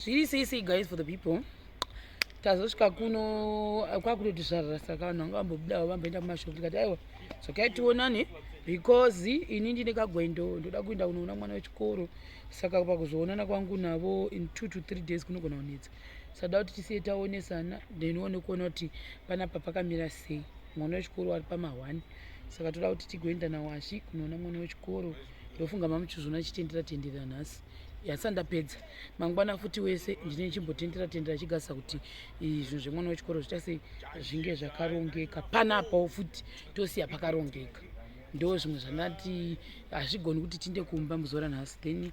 Zviri sei sei, guys, for the people? Tazosvika kuno kwakutoti zvarara, saka vanhu vanga vambobudawo, vamboenda kumashopu. Tikati aiwa, dzokai tionane, because ini ndine kagwendo, ndoda kuenda kunoona mwana wechikoro. Saka pakuzoonana kwangu navo in 2 to 3 days kunogona kunetsa. Sada kuti tisiye taonesana, then uone kuona kuti panapa pakamira sei. Mwana wechikoro ari pama1, saka toda kuti tigoenda nawashi kunoona mwana wechikoro. Ndofunga mamuchizona chitendera tendera nhasi yasati ndapedza. Mangwana futi wese ndine chimbotendera tendera chigasa kuti zvinhu zvemwana wechikoro zviita sei, zvinge zvakarongeka. Panapawo futi tosiya pakarongeka. Ndo zvimwe zvandati hazvigoni kuti tinde kumba muzuva ranhasi, then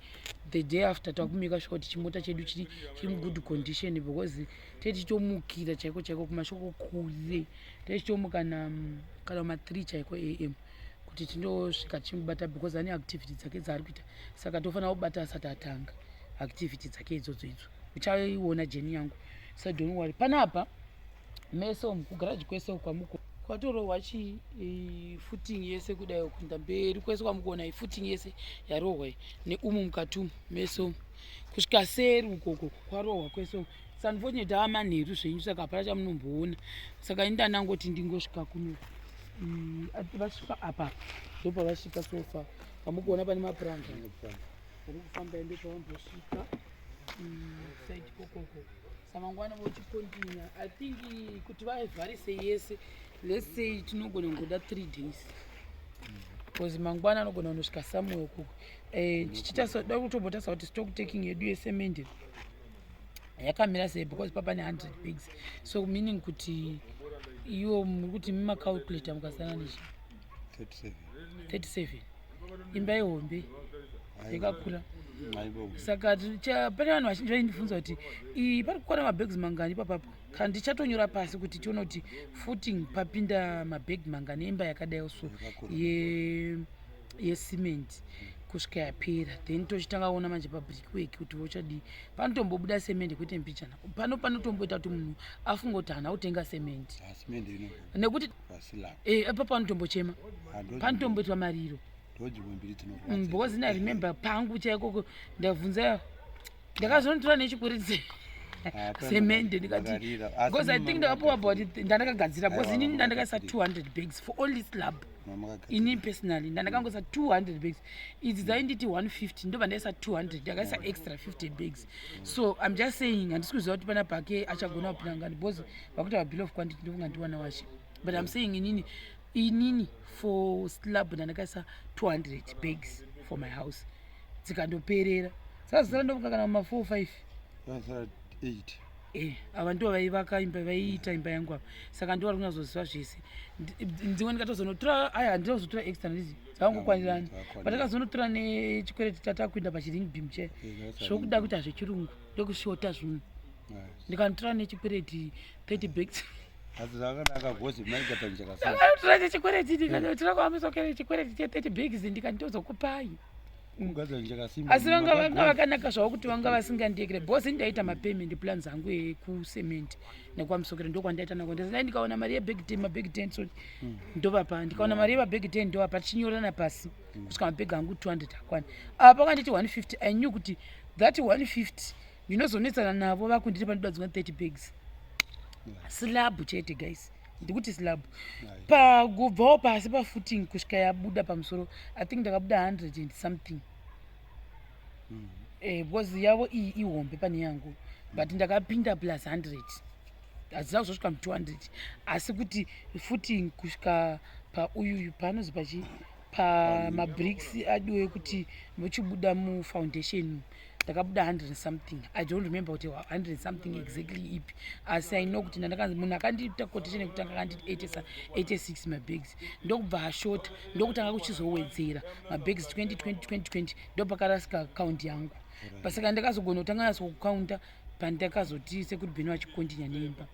the day after takumeka sure kuti chimota chedu chiri mugood condition, because tetichitomukira chaiko chaiko kumashoko kure. Tichitomuka kana ma3 chaiko am kuti tindosvika tichimubata, because ane activity dzake dzaari kuita, saka tofanira kubata asati atanga activity dzake idzodzo idzo. Uchaiona journey yangu, so don't worry. Panapa meso kugaraji kwese kwamuko kwatorohwa chi footing yese kudai kuenda mberi kwese kwamukuona, ifooting yese yarohwa neumu mukati umu meso kusvika seri ukoko kwarohwa kwese. Unfortunately ava manheru zvenyu, saka hapana chamunomboona. Saka indanangoti ndingosvika kuno. Vasvika apa, ndopavasvika so far. Pamukuona pane mapuranga vari kufamba, ndopavambosvika side kokoko. Samangwana vochicontinue. I think kuti vavharise yese, let's say tinogona kungoda 3 days, because mangwana anogona kunosvika somewhere ukoko. Tichitada kutombotarisa kuti stock taking yedu yesemende yakamira sei, because papa ne100 bags, so meaning kuti iwo muri kuti mumacalculator mukasana nechi 37. 37. Imba ihombe, yakakura. Aibo. Saka pane vanhu vazhinji vaindibvunza kuti iyi pari kukwana mabags mangani papapo. Kana ndichatonyora pasi kuti tione kuti footing papinda mabag mangani, imba yakadai so Yakakura. Yecement kusvika yapera, then tochitanga kuona manje pabrickwork kuti vochadii. Panotombobuda semende kwete mbichana pano, panotomboita kuti munhu afunge kuti haana kutenga semende. Ah, simende ino nekuti paslab. Ipa panotombochema, panotomboitwa mariro. Ndodzimwe mbiri dzinorwadza. Because ina remember pangu chaikoko ndabvunza, ndakazonotora nechikwereti Ah, semende, ndikati makarira. Asi because I think ndakapuwa about ndandakagadzira, because Aiwa, inini ndandakaisa makagadzira. 200 bags for only slab. Mamakagadzira. Ini personally ndandakangoisa 200 bags. Idzi dzainditi 150, ndobva ndaisa 200, ndakaisa extra 50 bags. So I'm just saying, handisi kuziva kuti pana pake achagona kupinda ngani, because vakuti bill of quantity ndofunga ndiwana washe, but I'm saying inini for slab ndandakaisa 200 bags for my house, dzikandoperera dzazara ndofunga kana ma 4 5. Zvasara 8. Ava ndo vaivaka imba, vaiita imba yangu ava, saka ndo vari kunyazoziva zvese. Dzimwe ndikatozonotora, aya handinozotora extra, ndizi dzavangokwanirana. Dzakakwanirana. Patakazonotora nechikwereti tatakuenda pachiring beam che zvokuda kuita zvechirungu ndokushota zvinhu, ndikanotora nechikwereti 30 bags. Asi zvakanaka because maita panjaka. Ndakanotora nechikwereti, ndikanotora kwamusokere chikwereti che30 bags, ndikati ndozokupai. Kugadzira njakasimba. Asi vanga vakanaka zvavo kuti vanga vasingandiekere, because ndaita mapayment plans angu ekucement nekwamusokero, ndokwandaita nako. Ndai ndikaona mari yebag 10, mabag 10, so ndovapa, ndikaona mari yemabag 10 ndovapa, tichinyorana pasi kusvika mabhegi angu 200 akwana. Apa vakanditi 150, I knew kuti that 150 ndinozonetsana navo vakunditi panoda dzimwe 30 bags slab chete. Guys, ndikuti slab pakubvawo pasi pafooting kusvika yabuda pamusoro, I think ndakabuda 100 and something. Because yavo iyi ihombe pane yangu, but ndakapinda plus 100, hadzina kuzosvika mu200, asi kuti footing kusvika pauyuyu paanozi pachi pamabricks adiwe ekuti muchibuda mufoundation, ndakabuda 100 and something. I don't remember kuti 100 and something exactly ipi, asi I know kuti ndandakanzi munhu akandiita quotation yekutanga akanditi 86 mabags, ndokubva ashota, ndokutanga kuchizowedzera mabags 20 20 20 20, ndopakarasika akaunti yangu. Pasaka ndakazogona kutanga nyatsokukaunta pandakazoti sekuri bheni vachikontinya neimba.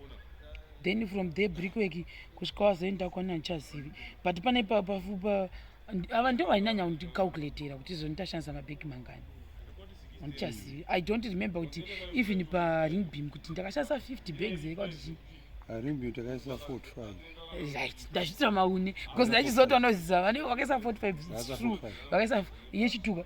Then from there brickwork kusvika wazoenda kwana handichazivi, but pane pafupa ava ndo vainanya kundicalculatera kuti izvo nditashandisa mabhegi mangani, handichazivi. I don't remember kuti even paring beam kuti ndakashandisa 50 bags here kuti chii. Ring beam takaisa 45. Right, ndazviitira maune because ndachizoto vanoziva vane vakaisa 45. Vakaisa True. 45. Vakaisa yechituka.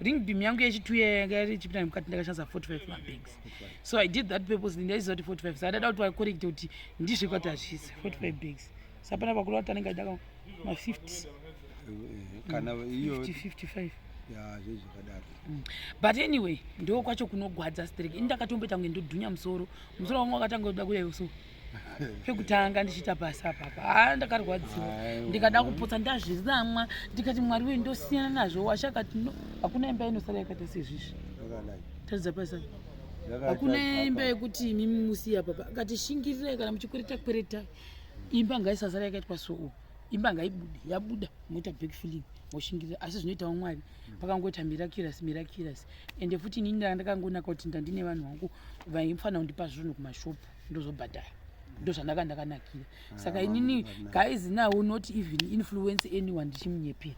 Ring beam yangu yechitu yanga iri chipinda mukati, ndakashandisa 45 mabags, so I did that purposely. Ndaiziva kuti 45, saka ndada kuti vacorrecte kuti ndizve kwati hazvisi 45 bags. Saka pana pakuru vati anenge achida ma50. Kana iyo 50, 55. Ya, zvo zvakadaro. But anyway, ndo kwacho kunogwadza sterek. Ini ndakatomboita kunge ndodhunya musoro. Musoro wangu wakatanga kuda kudai so pekutanga ndichiita basa apapa. Ha, ndakarwadziwa. Aiwa. Ndikada kupotsa ndazviramwa, ndikati, "Mwari wee, ndosiyana nazvo." Washakati, "No, hakuna imba inosara yakaita sezvizvi." Zvakadai. Taridza pasa. Zvakaita Hakuna imba apa. yekuti imimi musiya papa. Akati, "Shingirirai, kana muchikwereta kwereta, imba ngaisasara yakaitwa so, imba ngaibude. Yabuda, moita backfilling, moshingirira." Asi zvinoitawo Mwari, pakangoita miraculous, miraculous. Ende futi inini ndanga ndakangonaka kuti ndandine vanhu vangu vaifanira kundipa zvinhu kumashopu, ndozobhadhara. Ndo zvandaka ndakanakira. Saka inini, guys, now not even influence anyone ndichimunyepera.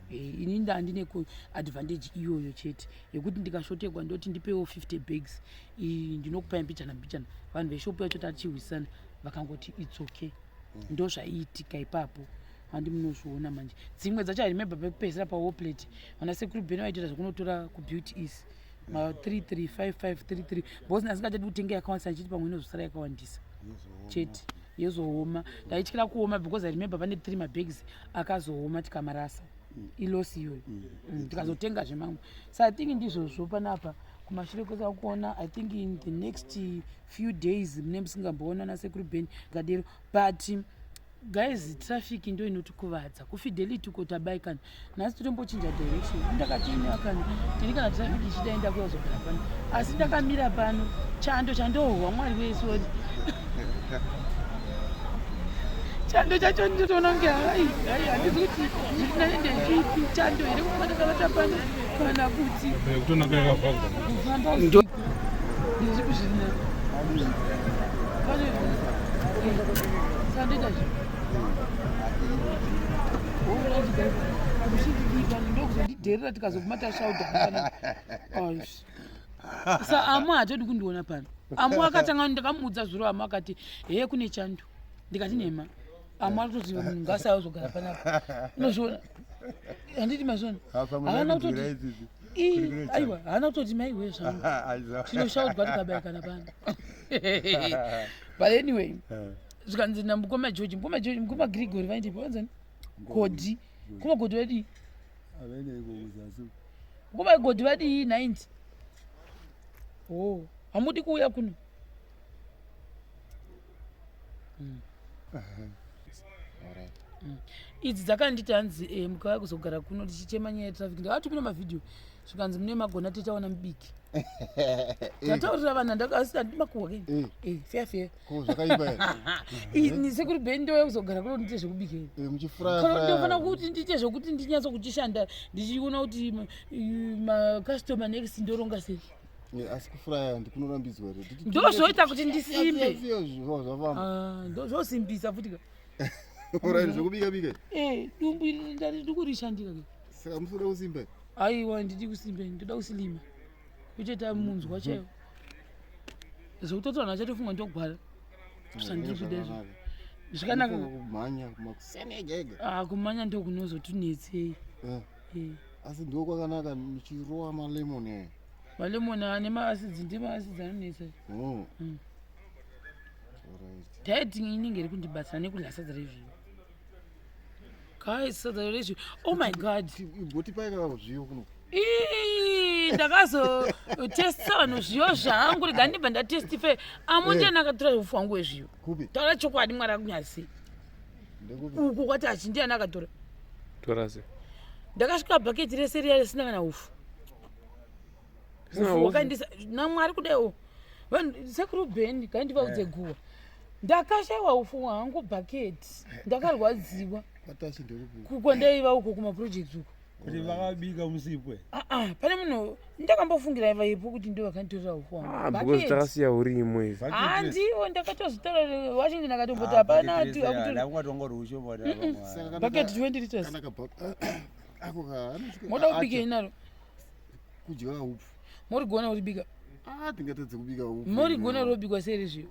Inini ndandine advantage iyoyo chete yekuti ndikashotekwa ndoti, "Ndipewo 50 bags, iyi ndinokupai mbichana mbichana." Vanhu veshopu yacho tachihwisana, vakangoti, "It's okay." Ndo zvaiitika ipapo. Handi munozviona manje dzimwe dzacho. Remember pekupedzisira pawallplate, vana sekuru Bheni vaitoita zvekunotora kuBeauty Ease ma 335533, because ndasingachadi kutenga yakawandisa, ndichiti pamwe inozosara yakawandisa chete, yezooma. Ndaityira kuoma because I remember pane three mabags akazooma, tikamarasa. Iloss iyoyo. Tikazotenga zvemamwe. So I think ndizvozvo panapa. Kumashure kwese akuona, I think in the next few days mune musingamboona nasekuru Ben ngadero. But guys, traffic ndo inotikuvadza kuFidelity uko. Tabaikana nhasi, totombochinja direction. Ndakati kana ini, kana traffic ichida, enda kuyazogara pano. Asi ndakamira pano, chando chandohwa, Mwari wesori, chando chacho ndinotoona kunge hai hai, handizi kuti zviri nane ndezvipi, chando here kufa ndakavata pano kana kuti kufamba usiku, ndezvipi zviri nani? Pane sandoita zvi ndokuzondidherera, tikazoguma tashaudha. Sa amu hatodi kundiona pano. Amu akatanga, ndakamuudza zviro, amu akati, "Heye, kune chando." Ndikati, "Nhema." Amu arikutoti munhu ngaasayozogara panapa. Unozviona, handiti mazviona? Haana kutoti Ii, aiwa, haana kutoti maiwe zvangu, tinoshaudwa tikabayikana pano. But anyway, zvikanzi namukoma George, mukoma George, mukoma Grigori vaindipa vanzani Godi, mukoma Godi vadii? Mukoma Godi vadii 90? O, hamudi kuuya kuno? Idzi dzakanditi hanzi mukauya kuzogara kuno tichichema nyaya yetraffic. Ndakatumira mavhidhiyo, zvikanzi mune magona, tichaona mubiki. Ndataurira vanhu, asi handimakuhwa keni. Feya feya. Ko zvakaipa here? Ini sekuru Ben ndouya kuzogara kuno, ndiite zvekubika here? Muchifuraya. Kana ndinofanira kuti ndiite zvokuti ndinyatso kuchishanda, ndichiona kuti macustomer next ndoronga sei. Asi kufuraya ndikunorambidzwa here? Ndozvoita kuti ndisimbe. Zvafamba. Ah, ndozvosimbisa futi ka. Alright, zvekubika bika. Dumbu iri ndari ndikurishandira ke. Saka musoda kusimba? Aiwa, ndidi kusimba, ndoda kusilima, kutoita munzwa chaiwo zvekutoti vanhu vachatofunga ndogwara. Sandiri kuda izvo. Zvakanaka. Kumhanya kumakuseni ega ega. Ah, kumanya ndokunozotinetsei. Asi ndo kwakanaka muchirowa malemon aya. Malemon ane maacids, ndemaacids anonetsa. Oh. Alright. Dieting inenge iri kundibatsira nekudya sadza rezviyo. Guys, sadza rezviyo, oh my God. Igotipai kana zviyo kuno. Ii, ndakazotestisa vanhu zviyo zvangu. Rega ndibva ndatestify. Amu ndiani akatora ufu wangu wezviyo? Kupi? Taura chokwadi, Mwari akunyasi. Ndekupi? Uko kwati achi, ndiani akatora? Tora se? Ndakasvika bhaketi rese riya risina kana ufu. Risina Ufu ufu? wakandisa naMwari kudaiwo. Vanhu, sekuru Ben, gandivaudze guwa, ndakashayiwa ufu hwangu bhaketi, ndakarwadziwa. Kwatachi ndekupi? Kukwandaiva uko kumaprojects uko. Kuti vakabika musipwe? Aa, pane munhu ndakambofungira vaipo kuti ndo vakanditorera ufu Ah, hwangu. because Bhaketi. takasiya urimo izvi. Handiwo, ndakatozvitaura Washington akatomboti hapana Saka kana bhaketi 20 liters. Kana kabha ako ka anosvika- Moda kubikei acha naro? Kudya upfu. Morigona kuribika? Ah, tingatadze kubika upfu. Morigona robikwa sei rezviyo?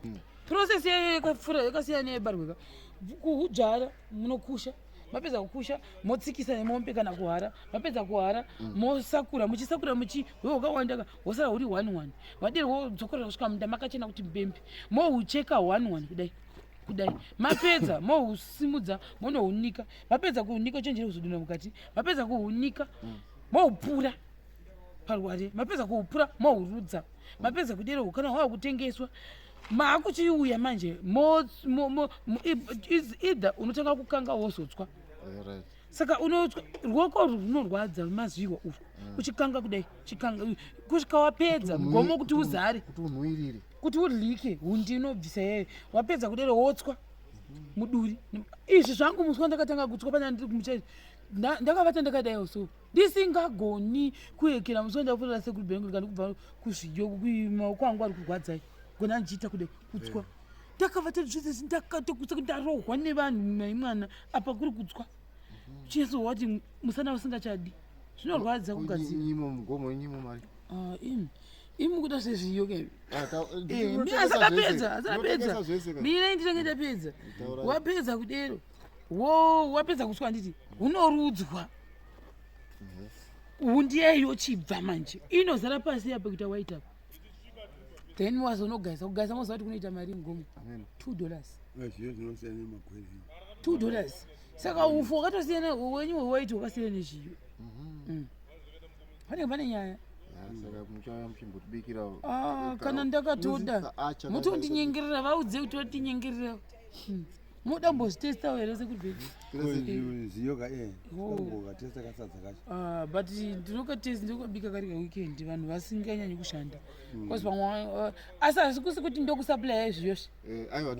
Process yayo yakapfuura yakasiyana neyebarwe ka. Kuhudzvara munokusha, mapedza kukusha motsikisa nemombe kana kuhara, mapedza kuhara mosakura, muchisakura muchi hwe hwakawanda ka hwosara huri one one, vadero wodzokorera kusvika munda makachena kuti mbembe, mohucheka one one kudai kudai, mapedza mohusimudza monohunika, mapedza kuhunika chenjere kuzodonha mukati, mapedza kuhunika moupura paruware, mapedza kuupura mohurudza, mapedza kudero kana hwava kutengeswa maakuchiuya manje either unotanga kukanga wozotswa. Right. Saka unotswa ruoko urwu runorwadza mazviwa urwu, uchikanga kudai, chikanga kusvika wapedza mugomo kuti uzare, kuti unhuwirire, kuti udyike hundi inobvisa yeyo. Wapedza kudero wotswa muduri. Izvi zvangu muswa ndakatanga kutswa pana ndiri kumuchaizvi, ndakavata ndakadaiwo so ndisingagoni kuekera muswa. Ndapfuura sekuru bhengu ndikandikubva kuzviyo, maoko angu ari kurwadzai gona ndichiita kudai kutswa. Ndakavata zvese ndakatokutsa kuti ndarohwa nevanhu mai mwana apa kuri kutswa chinyatso wati musana usingachadi, zvinorwadza kugadzira. Nyimo mugomo, nyimo mari. Ah, imi imi kuda zvezviyo ke. Ah, Eh, ndinotengesa asatapedza zvese. asatapedza. Ndinotengesa zvese ka. Mina ndinenge ndapedza. Taura. Wapedza kudero wo wapedza kuswa handiti hunorudzwa hundiyeyo chibva manje inozara pasi apa kuita white apa, then wazonogayisa kugayisa moziva kuti kunoita mari mugomo. Amen. $2. Zviyo zvinosiyana nemagwere. $2. Saka ufu wakatosiyana wenyu wewhite wakasiyana nezviyo. Panenge pane nyaya. Ya, saka muchauya muchimbotibikira. Ah, kana ndakatoda mutondinyengerera, vaudze kuti vatinyengerera. Munoda kumbozvitestawo here sekuri? Zviyo ka eh. Oh. Katesta kasadza kacho. Ah, but ndinokatesti ndinokabika kari kaweekend vanhu vasinganyanyi kushanda because pamwe asi hazvikusi kuti ndokusupply zviyozvi. Aiwa,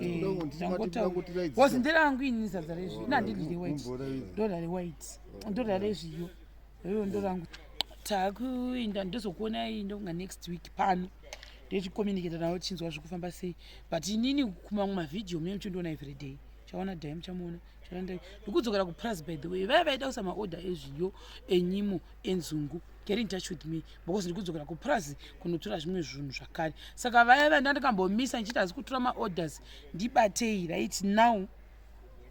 Was nderangu ini sadza rezviyo, ina handidyi rewhite, ndorya rewhite, ndorya rezviyo iyoyo ndorangu. Takuinda ndozokuonai ndokunga next week pano ndechicommunicata navo tichinzwa zviri kufamba sei. But inini kumamwe mavhidhiyo mune muchindiona everyday, chaona dhai muchamuona chaona ndikudzokera kupras. By the way, vaya vaida kuisa maorder ezviyo, enyimo, enzungu, get in touch with me because ndikudzokera kupras kunotora zvimwe zvinhu zvakare. Saka vaya vanda ndikambomisa ndichiti hazi kutora maorders, ndibatei right now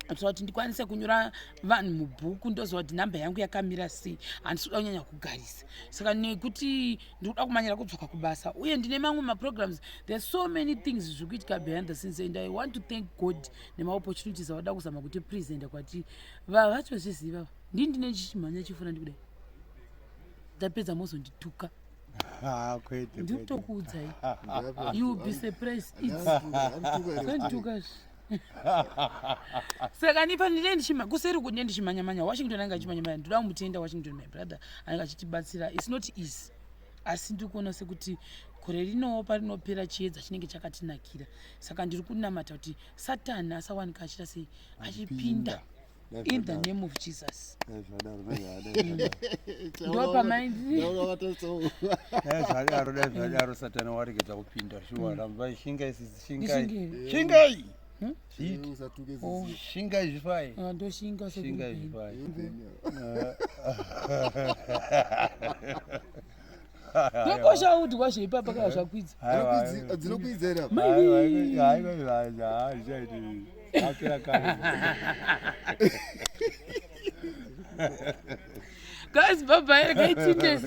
kuitira kuti ndikwanise kunyora vanhu mubhuku, ndoziva kuti nhamba yangu yakamira sei. Handisi kuda kunyanya kugarisa, saka nekuti ndiri kuda kumanyira kudzoka kubasa uye ndine mamwe maprograms. There's so many things zviri kuitika behind the scenes and I want to thank God nemaopportunities avada kuzama kuti presenta kwati vatozviziva. Ndini ndine chichimhanya chifuna ndikudai, ndapedza mozondituka. Ah, kwete. Ndiri Kwete. kutokuudzai, you will be surprised. It's Zvandituka. Saka nipa ndine ndichima kuseri kune ndichimanyamanya Washington anenge achimanyamanya. Ndoda kumutenda Washington, my brother, anenge achitibatsira. It's not easy, asi ndiri kuona sekuti gore rinowo parinopera chiedza chinenge chakatinakira. Saka ndiri kunamata kuti Satani asawanika achiita sei achipinda, in the name of Jesus. Dai zvadaro, dai zvadaro. Ndopamaindi. Dai zvadaro, dai zvadaro, Satani waregedza kupinda. Shuwa, rambai, shingai sisi, shingai. Ndishingei. Shingai. Zviite. Usatuke. Oh. Zizi. Shingai zvifai. Ah, ndoshinga. Shingai Sekuru. zvifai. Ndokosha kuti kwazvo ipapa kana zvakwidza. Dzinokwidza here apa? Aiwa, zvichaiti. Apera kare. Guys, bye bye, regai tiinde.